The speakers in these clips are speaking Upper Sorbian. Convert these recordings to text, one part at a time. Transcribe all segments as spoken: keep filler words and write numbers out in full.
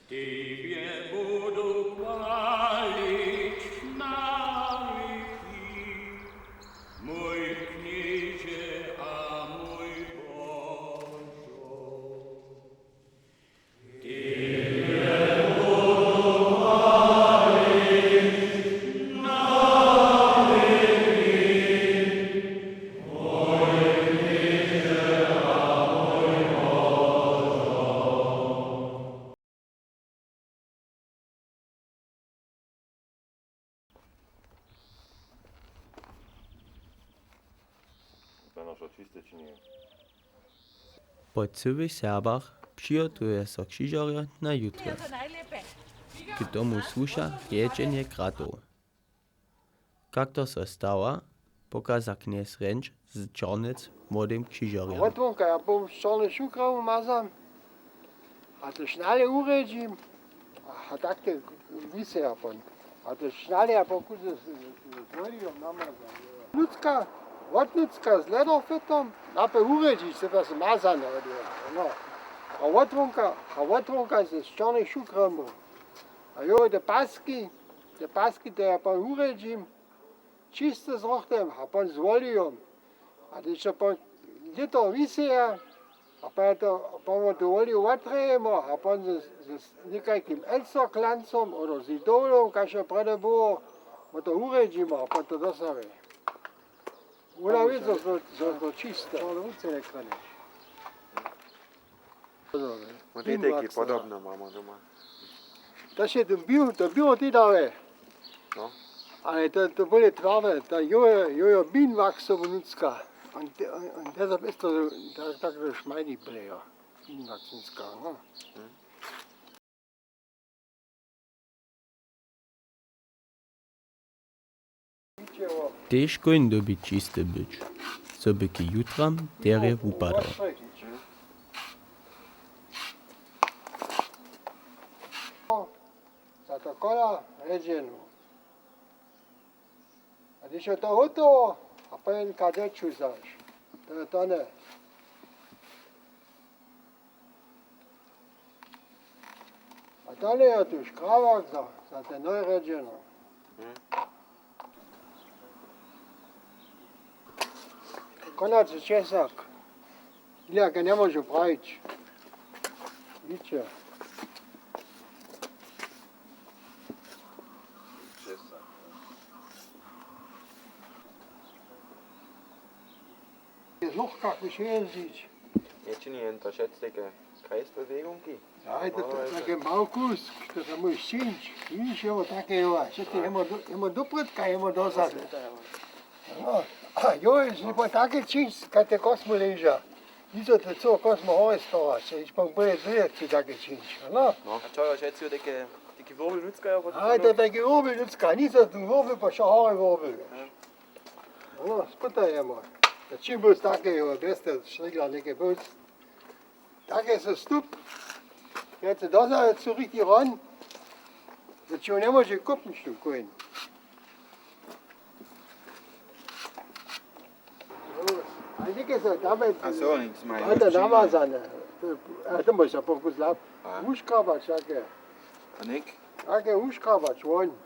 Tebje budu chwalić na wěki, mój Knježe a mój Božo. Po cyłych Serbach přihotuje so křižerjo na jutry. K tomu słuša rjedźenje kratow. Kak to so stawa, pokaza knjez Renč z Čornjec młodym křižerjam. Wotwonka ja powiem z čornym šukrom mazam. A to šnale urjedźim. A tak te wise ja pon. A to šnale ja pokusy z, z, z, z woliom namazam. Nutřka, wot nutřka z lederfetom, napjel urjedźić, se to so mazane, no. A wotwonka, a wotwonka z, z čornym šukrom. A jo, te paski, te paski, te ja pon urjedźim, čisty z rochtem, a pon z wolijom. A hdyž to pon lěto wiseja, a pon to, pon to woliju wotrejemo, a pon z, z, z někajkim elsterklancom, odo z idolom, kaž je prjedy było, pon to urjedźimo, a pon to dosawi. Wona wě, zo, zo, zo, zo čiste. Wot tej teki podobno mamy doma. To še to bił, to biło tej dawaj. No. Ale to, to byle twarde, to jo, jo, jo, Bienenwachsowa nutřka. On, on, on, deshalb je to tak, tak, że šmajdi byle, jo. Bienenwachs nutřka, no. Tež kóń dyrbi čisty być, zo by k jutram derje wupadał. Za to kola rjedźenu. A hdyž je to hotowo, a pojedynka dźeču zaś. To je to ne. A dale je tu škrawak za, za te nojrjedźeno. Konacy česnak. Jinak ja njemóžu prajić. Widźe. Je znoch kak musimy jězdźić. Nječini jen to wšetc tajke krajsbewegunki? Aj, to, to, tajke małkusk, to tam móžeš čińć. Widziš, jemo take, jo, a wšetc jemo do, jemo doprědka, jemo dozady. No, a jo, je, je po take čińć, kaj te kosmy leža. Nic to co kosmy hory stować, je po byle dwě chci take čińć, no. A čo, jo, wšetc jo, tajke, tajke wurby nutřka, jo? Aj, to tajke wurby nutřka, nic to tu wurby, po wšo hory wurby. No, spytajemo. To čim bys take, jo, bjez te štrigla něke bys. Take so stup. Ja se dozadu su riki ron. To či on njemóže kupnić tu kóń. A něke so tam, a so nic mają, a to namazane. A to móžeš pokus lap. Uškrabač take. A něk? Take uškrabač, on.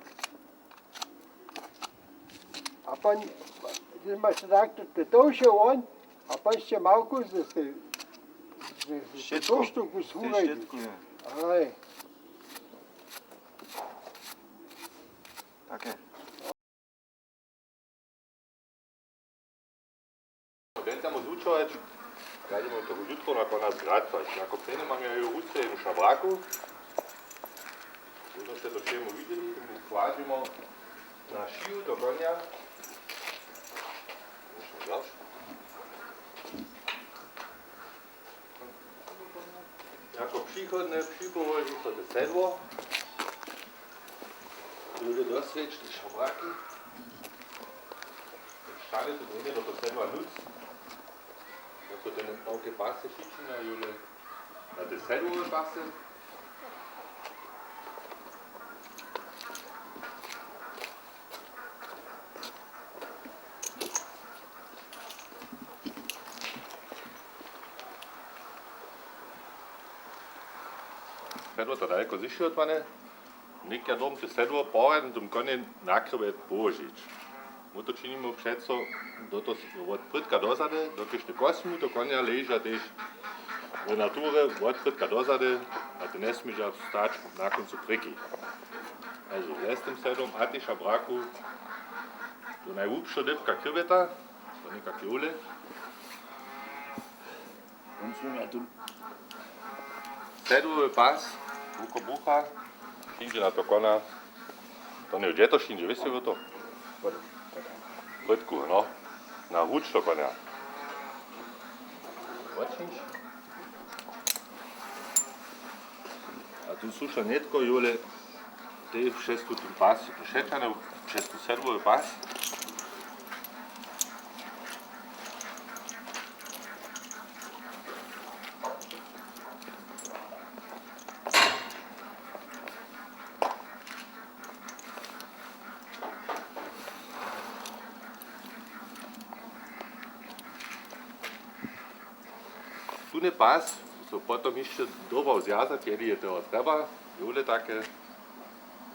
A pan, ty máš tak, to, to, to už je on, a pan ešte malku z, z tej, z, z, z tej, wšetko, poštuku z tej huredy. Wšetko je. Aj. Take. Ten samo złučować. Radźimy to jutro na konc zgratować. Jako prěnje mamy jo ruce w šabraku. Jóžno sće to wšemu widźeli, tomu kładźemy na šiju do konja. Jako přichodne připołoži so te sedło. Jóže doswědč te šabraki. Šale tu dóńdźe do to sedła nutř. Jako ten pałke pasy šići na jóže. Na te sedłowe pasy. Sedło to daleko zešihotwane. Něk ja dom te sedło porjadnje tym konje na chrbjet połožić. My to činimy přeco do to s-, wot prědka dozady, dokelž te kosmy to konja leža tež w naturje wot prědka dozady a te njesmědźa stać na kóncu prěki. Also z tym sedłom a tež a braku to najhłubša dypka chrbjeta, to někak jowle. Sedłowy pas, wuko bucha, přińdźe na to kona. To nje, hdźe to přińdźe, wěsće wo to? Prědku, no. Na hruč to konja. Wotčińć. A tu słuša nětko, jowle, te přez tu, ten pas, přećahne přez tu sedłowy pas. Tune pas so potom hišće dyrba zwjazać, jeli je toho trjeba, jowle take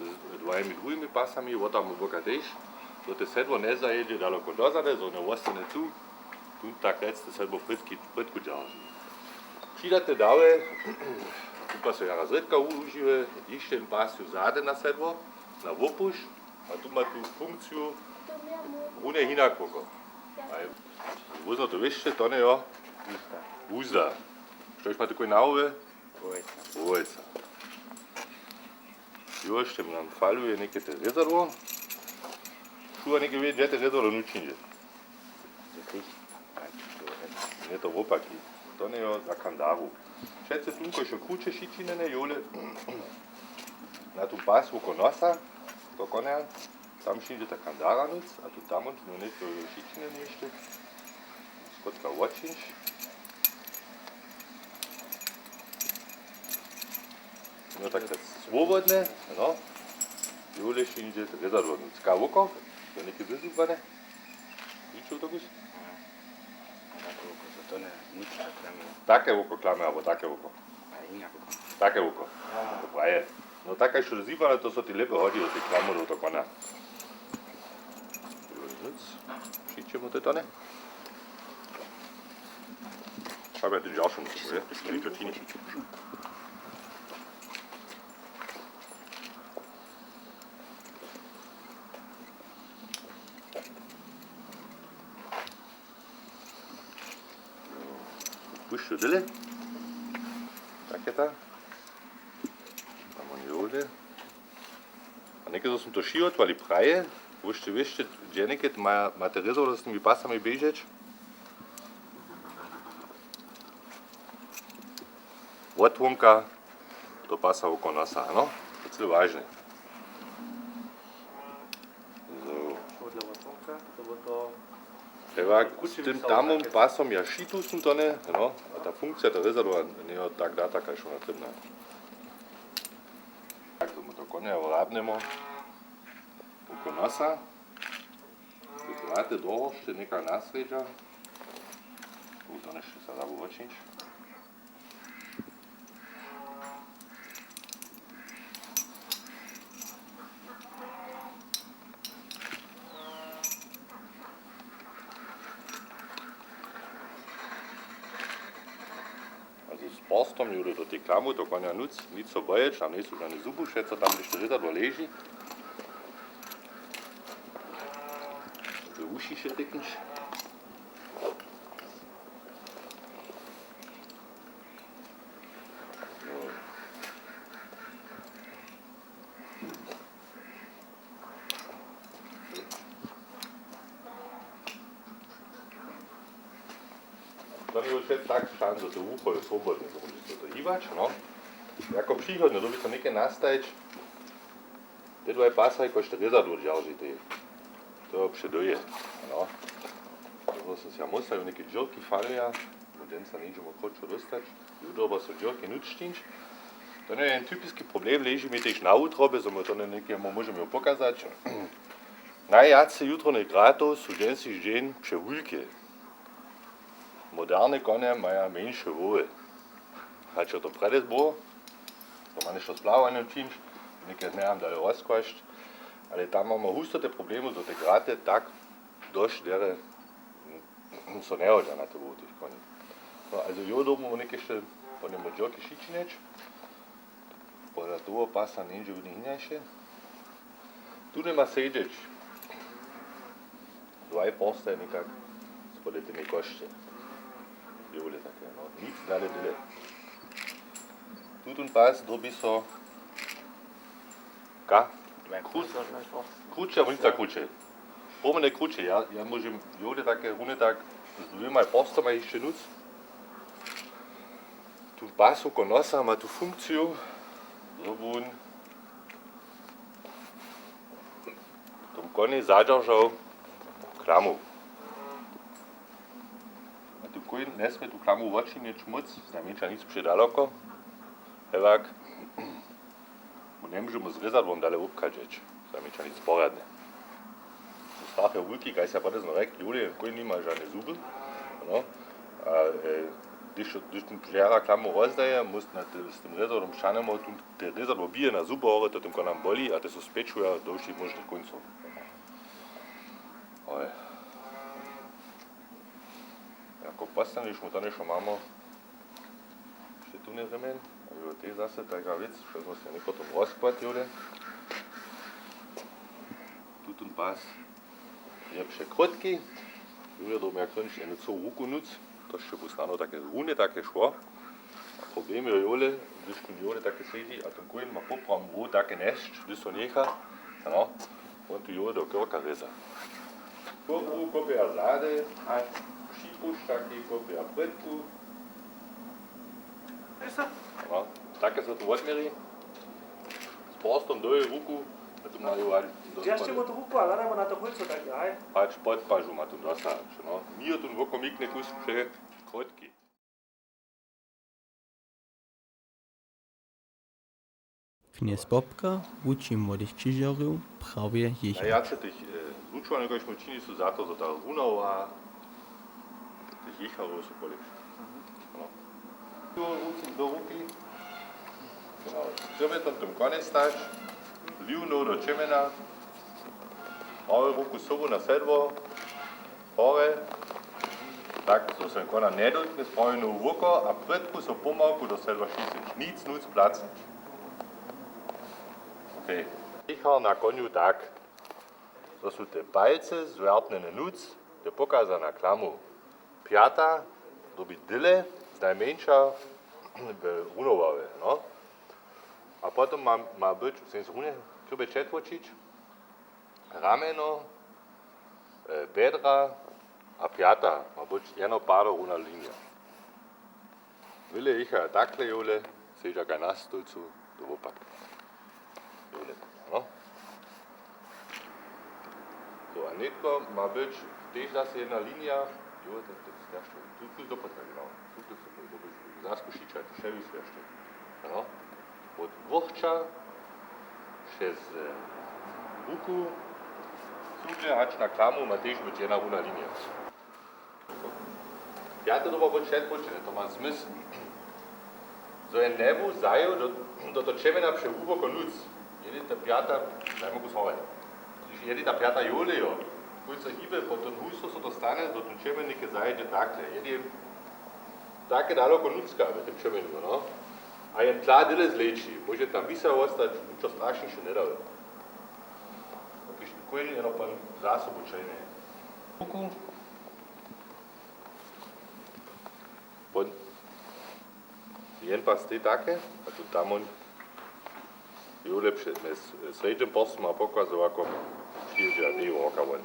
z dwajimi druhimi pasami, wotamo boka tež, zo te sedło njezajědźe daloko dozady, zo wone wostanje tu, tu tak rjec te sedło prědki, prědku dźerži. Přidate dawje, tu pa so jara zrědka wužiwje, hišće jedyn pas ju zady na sedło, na wopuš, a tu ma tu funkciju runje hinak woko. A je, wózno to wěsće, to nje jo? Wuzda. Štož ma tu kóń na hłowje? Wołojca. Wołojca. Jo, hišće nam faluje něke te rězadło. Šuwa něke wě, hdźe te rězadło nutřińdźe. Nje to wopaki. To nje jo za kandaru. Přece tunko hišće kruće šićinjene, jowle na tu pas woko nosa, to konja. Tam přińdźe ta kandara nóc, a tu tam on, no, nětko šićnje něšće. Skotka wotčińć. No tak, tak swobodne, no. Jule přińdźe to rězadło nóc. Ka woko? To něke zesubłane? Widzisz to gdzieś? Take woko, to nje, nutř reklamy. Take woko klamy, abo take woko? A jinak woko. Take woko. To praje. No tak, kaž to zjeba, ale to so ti lěpje hodźi do tych klamrow do kona. Nic. Přićemo te tone. Trzeba tu dalszą, je? Čini. Pušću dyle. Tak je ta. Tam on je wody. A někdy so smy to šihotowali praje. Wóšte wěsće, dźe někdy ma-, materjalizować z tymi pasami běžeć. Wotłomka do pasa woko nosa, no. To je cyle wažne. So. Ewa, z tym tamom pasom ja šitu sym to nje, no, a ta funkcija, ta rězadła nje jo tak data, kaž wona trěbna. Tak, to my to konja wrabnemo. Woko nosa. Te drate do horšće někak na srjedźa. U, to něšto sa zabu wočińć. A z porstom ju do tej klamu, to konja nutř, nic so bojeć, tam njejsu žane zubu, wšetco tam, hdźež to rězadło leži. To uši še tyknyš. To je wšetc tak šansa, to wucho je swobodne, to móžeš so to hiwać, no. Jako přichodnje, to by so něke nastajeć, te dwaj pasaj, kož te rězadło dźeržitej. To je předoje, no. To so ja musaju něke dźěrki faluja, bo dźensa njeńdźemo krótšo dóstać. Jutro bo so dźěrki nutř čińć. To nje je jen typiski problem, leži mi tež na wutrobje, zo my to nje někemu móžemy pokazać. Najwjace jutrownych gratow su dźensniši dźeń přewulke. Moderne konje maja mjeńše hłowy. Hač jo to prjedy było, To ma něšto z plahowanjem čińć, něke znajam dale rozkłasć, ale tam mamy husto te problemy, zo te graty tak dosć derje, mm, so njehodźa na te wołtych koni. No, also jo, dyrbimy něke hišće po njemu dźěrki přičinjeć. Pola toho pasa njeńdźe woni hinaše. Tu njema sedźeć. Dwaj postaje někak spod tymi košće. Jewle take, no. Nic dale dyle. Tutón pas dyrbi so ka? Kruće, wónica kruće. Pomne kruće. Ja, ja móžem jewle take rune tak z dwěmaj postoma hišće nuc. Tu pas woko nosa ma tu funkciju, zo wón tom konjej zadźeržał klamu. A tu kóń njesmě tu klamu wočinjeć móc, znajmjeńša nic předaloko. Hewak, wón njemóže mu z rězadłom dale wobchadźeć, znajmjeńša nic porjadne. Strach je wulki, kaž se podesno rjek, Julije, kóń nima žane zuby. No. A e, hdyž, hdyž ten žera klamu rozdaje, mus na te, z tym rězadłom štanemo, tu te rězadło bije na zuby, hory to tym konam boli a te so spječuja do wšěch móžnych kóncow. Oj. Jako postaneš mu to něšto mamo, při tu njerěmjen, a jo, te zase taka wěc, wšo smo se někotom rozpłatili. Tutón pas je překrótki. Wědom, jak to něšto jednu cołu ruku nuc, to sće by snano take runje take šło. A problem je jowle, hdyž tu jowle take sedźi a ten kóń ma poprawom woł take njesć, hdyž so njecha, ano, wón tu jowle do krka rěza. Kopu, kopja zady, a připušćaki, kopja prědku. No, take so tu wotměri. Z porstom do jej ruku, a tu maju ładnie. Dźeržće mu tu ruku a hladajmy na to kólco, tak, haj. Pač pod pažu ma tu dosahač, no. Mi je tu wokomikny kus překrótki. Knjez Popka wuči młodych křižerjow prawje jěchać. Najwjace tych, e, zwučowanjow, kotrež my čini, su za to, zo ta runowaha tych jěcharjow su polěpša. No. Tu ruki do ruki. Genau. Chrybetom tym konjec stać. Liwnu do ćemjena. Mału ruku sobu na sedło. Hore. Tak, zo so kona njedotknje, sprawjenu woko a prědku so pomałku do sedła šiseć. Nic nuc placnjeć. Okej. Jěchar na konju tak, zo su te palcy zwjertnjene nuc, je pokazana klamu. Pjata dyrbi dyle, znajmjeńša w runowałe, no. A potom ma, ma być, chceš runje, chrypje přetłočić, ramjeno, e, bjedra a pjata ma być jeno pado runa linija. Wjele jich je takle jowle, sedźa kaž na stólcu, to wopak. Jowle, no. To a nětko ma być tež zase jedna linija, jowle, ten, ten stjeršćo. Tu, tu dopadka, genau. Tu, tu, tu, tu, tu, tu, zaskušić, tu šewi stjeršćo. No. Wot łokća přez, e, ruku, cudźe hač na klamu ma tež być jedna runa linija. Pjate doba bude přetpočene, to ma zmysł. Zo je njebu zajěł do, do to ćemjena přehłuboko nuc. Jeli ta pjata, dajmy kus horje. Hdyž jeli ta pjata jowle jo, kónc so hibe, potom husto so to stanje, do ten ćemjen něke zajědźe takle. Jeli je take daloko nutřka w tym ćemjenju, no. A jen tla dyle zleći, móže tam wisa wostać, ničo strašniše njedaje. Dokelž kóń jeno pan za sobu ćelnje. Ruku. Wón jen pas stej take, a tu tam on je lepše. Mjez srjedźnym porstom a pokłazowakłom přiwjedźe a teji roka wón.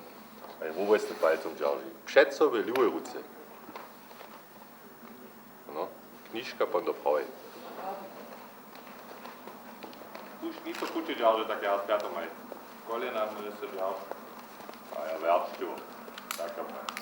A je wobłesny palcom dźerži. Před so w lěwej ruce. No, knižka pon do prawej. Tuž nico kuće dźerži, tak ja spjato maj. Kolena móže so dźerž. A ja wjerć tu. Tak, tak.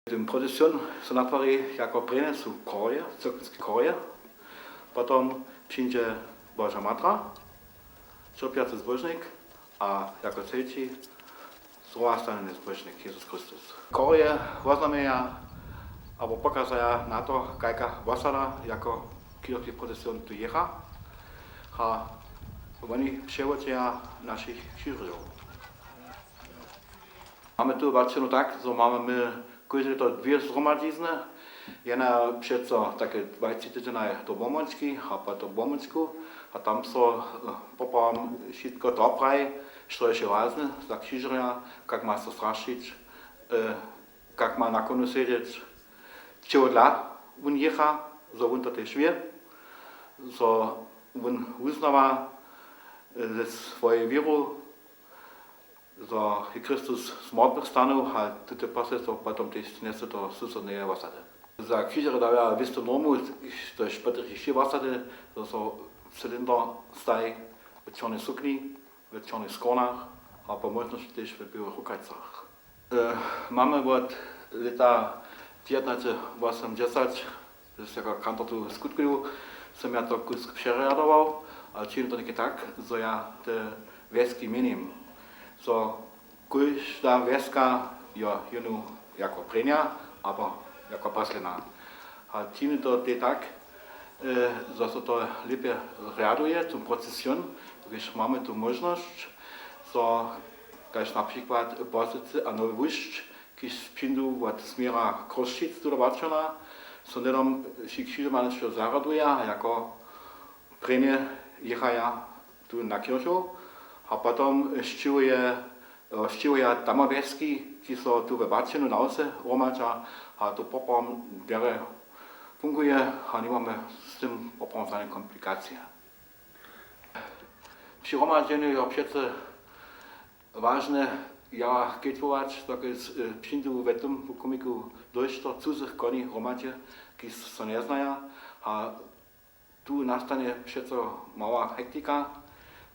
Tym procesion so natwari jako prěnje su chorje, cyrkwinskie chorje, potom přińdźe Boža Matra, ćerpjacy zbóžnik a jako třeći z rowa stanje zbóžnik Jezus Chrystus. Chorje woznamjenja abo pokazaja na to, kajka wosada jako křižerski procesion tu jěcha a woni přewodźeja našich křižerjow. Mamy tu waćenu tak, zo mamy my kóžde lěto dwě zhromadźizny. Jedna přeco take dwajci tydźenaj do Bóhmónčki a potom do Bóhmónčku a tam so, eh, poprawom wšitko dopraji, što je wšě wazne za křižerja, kak ma so strašić, eh, kak ma na konu sedźeć, čehodla wón jěcha, zo wón to tež wě, zo wón wuznawa, eh, ze swojej wěru, zo je Chrystus z mortwych stanył a tute posledstwo potom tež njesu do susodneje wosady. Za křižerje dawja wěstu normu, to je špatry hišće wosady, to so cylinder staji w čornej sukni, w čornych skórnach a po móžnosći tež w běłych rukajcach. E, mamy wot lěta dźewjatnaće wosomdźesać, z jako kantor tu skutkuju, som ja to kusk přerjadował a činim to něke tak, zo ja te wjeski měnim, zo kóžda wjeska jo jónu jako prěnja abo jako posledna. A činim to tež tak, e, zo so to lěpje rjaduje, tu procesion, hdyž mamy tu móžnosć, zo kaž na přikład Posecy a Nowy Łódź, kiž přińdu wot směra Chrósćic tu do Waćona, so hnydom wšě křižomanje zarjaduja, jako prěnje jěchaja tu na kěrchow a potom sćěhuje, sćěhuja tamowjeski, kiž so tu we Waćonu na wsy hromadźa a to poprawom derje funguje a nimamy z tym poprawom žane komplikacije. Při hromadźenju je přeco wažne jara kedźbować, dokelž, e, přińdu we tym wokomiku dójšto cudzych koni hromadźe, kiž so njeznaja a tu nastanje přeco mała hektika.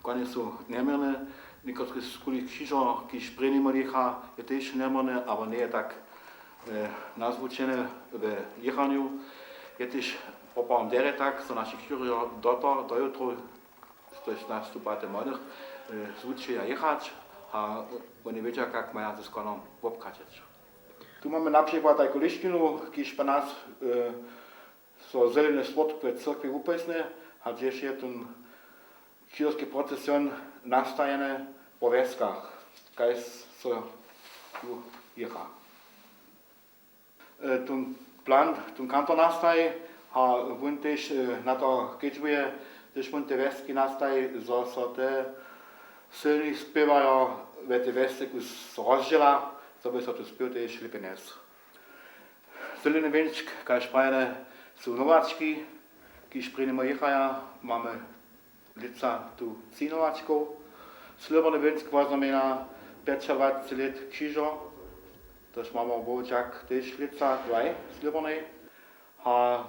Konje su njeměrne, někotřiž kuli křižer, kiž prěnjemu jěcha, je tež njeměrny, abo njeje tak, e, nazwučeny we jěchanju. Je tež poprawom derje tak, zo naši křižerjo do to, do jutrow, štož nastupa te młodych, e, zwučeja jěchać a woni wědźa, kak maja z konom wobchadźeć. Tu mamy na přikład tajku lisćinu, kiž po nas, e, so Zeleny štwórtk w cyrkwi wupósny, a hdźež je tón křižerski procesion nastajeny po wjeskach, kaž so tu jěcha. E, tón plan, tón kantor nastaji a wón tež, e, na to kedźbuje, hdyž wón te wjeski nastaji, zo so te sylni spěwarjo we te wjesce kus rozdźěla, zo by so tu spěw tež lěpje njesł. Zeleny wěnčk, kaž prajene, su nowački, kiž prěnjemu jěchaja, mamy lětsa tu tři nowačkow. Slěborny wěnčk woznamjenja pjećadwacet lět křižer, tož mamy bohužak tež lětsa dwaj slěbornej. A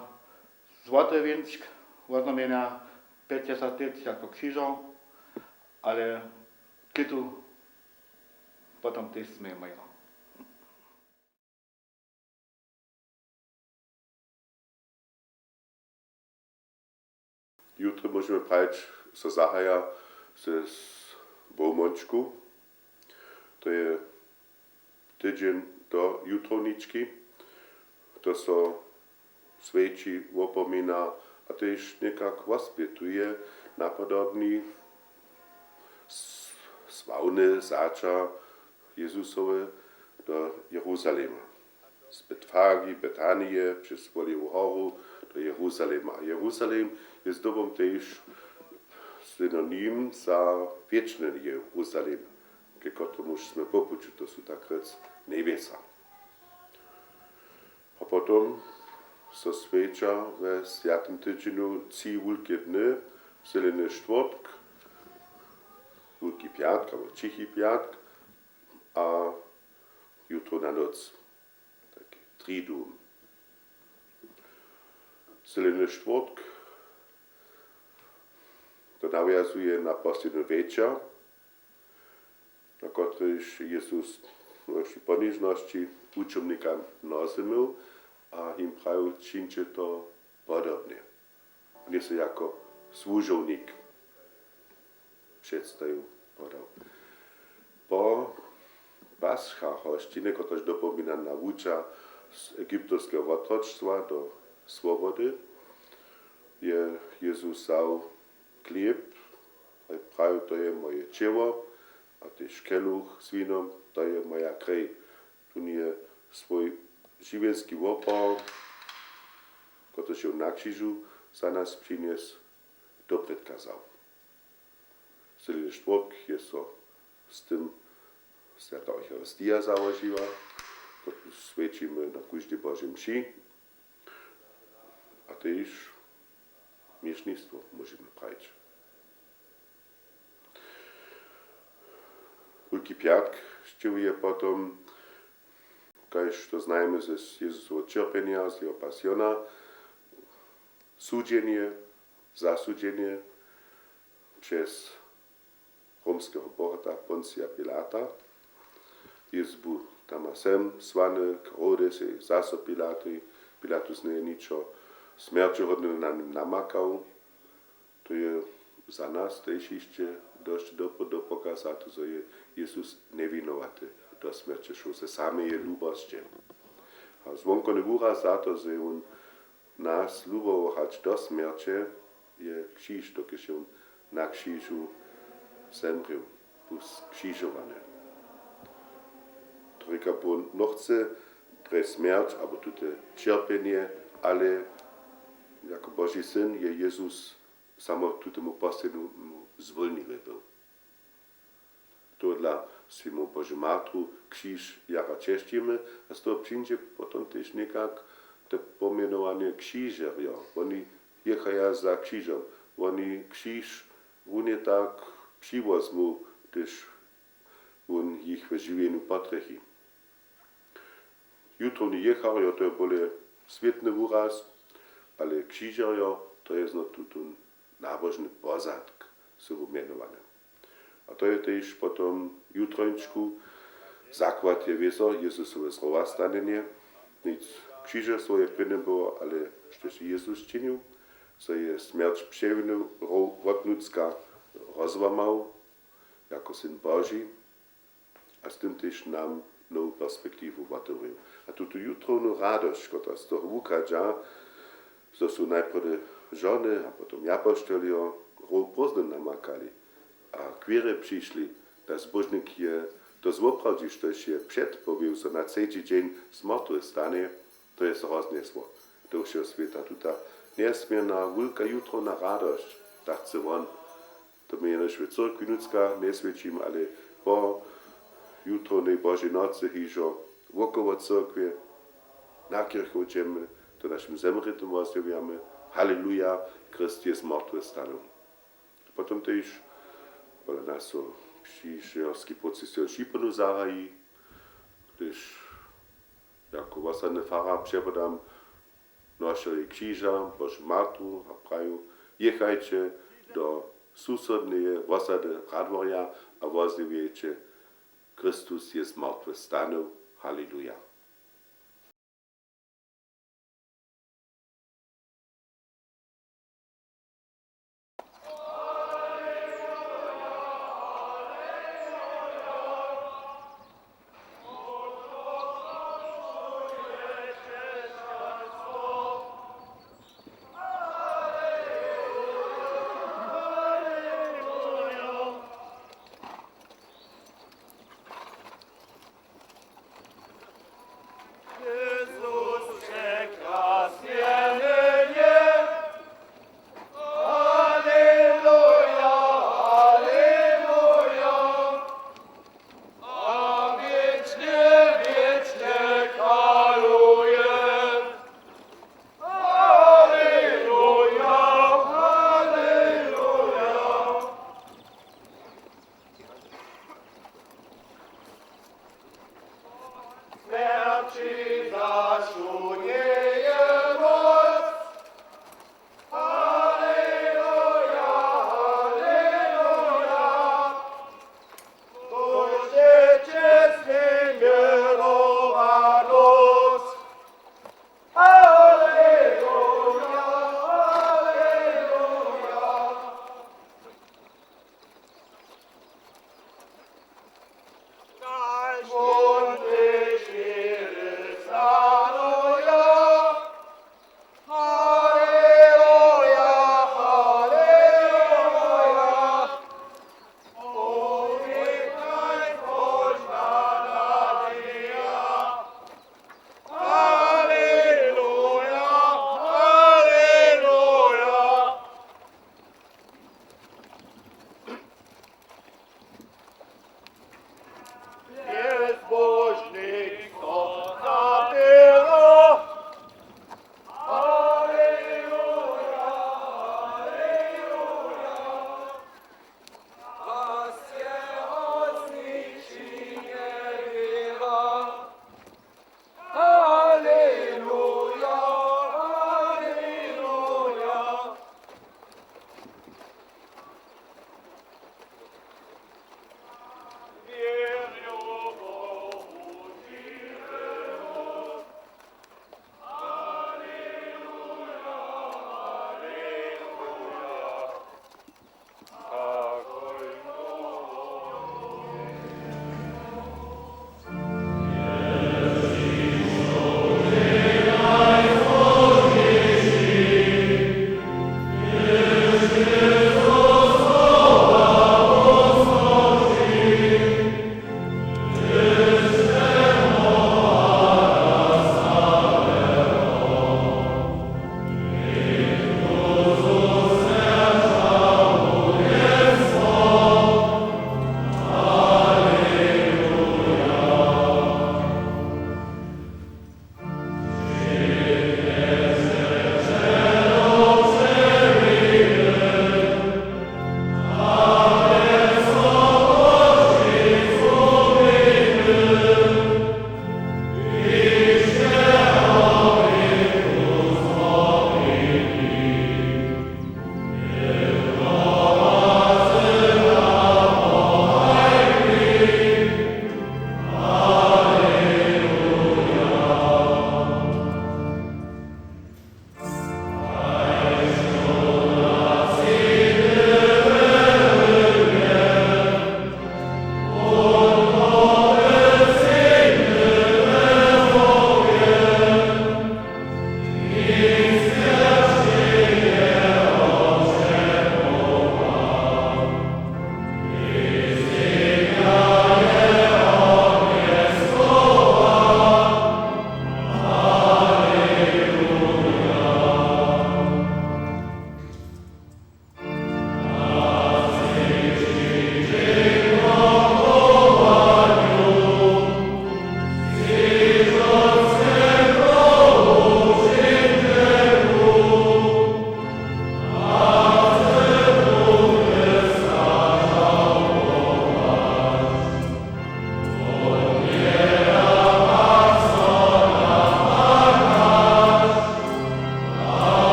złoty wěnčk woznamjenja pjećdźesat lět jako křižer, ale klětu potom tež smějemy. Jutry, móžemy prajić, so zahaja ze s-, Bóhmónčku. To je tydźeń do jutrownički. To so swjeći, wopomina a tež někak wospjetuje napodobni s-, sławne zaća Jezusowe do Jeruzalema. Z Betfagi, Betanije, přez Woleju horu do Jeruzalema. A Jeruzalem je zdobom tež synonim za wěčny Jeruzalem, ke kotremuž smy po puću, to su tak rjec njebjesa. A potom so swjeća we swjatym tydźenju tři wulke dny, Zeleny štwórtk, Wulki pjatk abo Ćichi pjatk a jutrowna nóc. Tak, Triduum. Zeleny štwórtk, to nawjazuje na posledny wječor, na kotrejž Jezus při ponižnosći wučomnikam nozymył a jim prajił: „Čińće to podobnje.“ Wón je so jako słužownik předstajił, podał. Po Paschach hosćiny, kotraž dopomina na wučer z egyptowskeho wotročstwa do swobody, je Jezus wzał chlěb a prajił: „To je moje ćěło“, a tež keluch z winom: „To je moja krej.“ Tón je swój žiwjenski wopor, kotryž je na křižu za nas přinjesł, doprědka wzał. Slědny štwórtk je so z tym swjata Eucharistija załožiła, to swjećimy na kóždej Božej mši, a tež měšnistwo móžemy prajić. Wulki pjatk sćěhuje potom, kaž to znajemy z Jezusoweho ćerpjenja, z jeho pasiona, sudźenje, zasudźenje přez romskeho bohata Poncija Pilata. Jězus bu tam a sem słany, k Herodesej, zaso Pilatej. Pilatus njeje ničo smjerćehodne na nim namakał. To je za nas tež hišće dosć dobry dopokaz za to, zo je Jezus njewinowaty do smjerće šoł ze sameje lubosće. A zwonkowny wuraz za to, zo je wón nas lubował hač do smjerće, je křiž, dokelž je wón na křižu zemrěł, bu skřižowany. To rěka, bo nochce drje smjerć abo tute ćerpjenje, ale jako Boži syn je Jezus samo tutemu poslednemu zwólniwy był. Tohodla sej mu Božu Matru křiž jara česćimy a z toho přińdźe potom tež někak te pomjenowanje křižerjo. Woni jěchaja za křižom. Woni křiž runje tak přiwozmu, hdyž wón jich w žiwjenju potrjechi. Jutrowni jěcharjo, to je bóle swětny wuraz, ale křižerjo, to je znotutón nabožny pozadk, su wumjenowany. A to je tež potom jutrońčku zakład je wězo Jezusowe zrowastanjenje. Nic křižerstwo je prěnje było, ale štož Jezus činił, zo je smjerć přewinył, row wotnutřka rozłamał jako Syn Boži, a z tym tež nam nowu perspektiwu wotewrěł. A tutu jutrownu radosć, kotrež z toho wuchadźa, zo su najprjedy žony a potom japoštoljo row prózdny namakali a k wěrje přišli, da zbóžnik je to zwoprawdźił, štož je předpowěł, zo na třeći dźeń z mortwych stanje, to je so roznjesło do wšeho swěta. Tuta njesměrna wulka jutrowna radosć, tak chce wón. To my jenož w cyrkwi nutřka njeswědčimy, ale po jutrownej Božej nocy hižo wokoło cyrkwje na kěrchow dźemy, to našim zemrětym wozdźěłujemy: Haleluja, Christ je z mortwych stanył. Potom tež pola nas so křižerski procesijón Šiponu zahaji, hdyž jako wosadny farar přepodam nošerjej křiža, Božu Matru a praju: Jěchajće do susodneje wosady Radworja a wozdźěłujće: Chrystus je z mortwych stanył. Haleluja.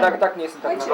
Tak, tak, nie jestem tak na.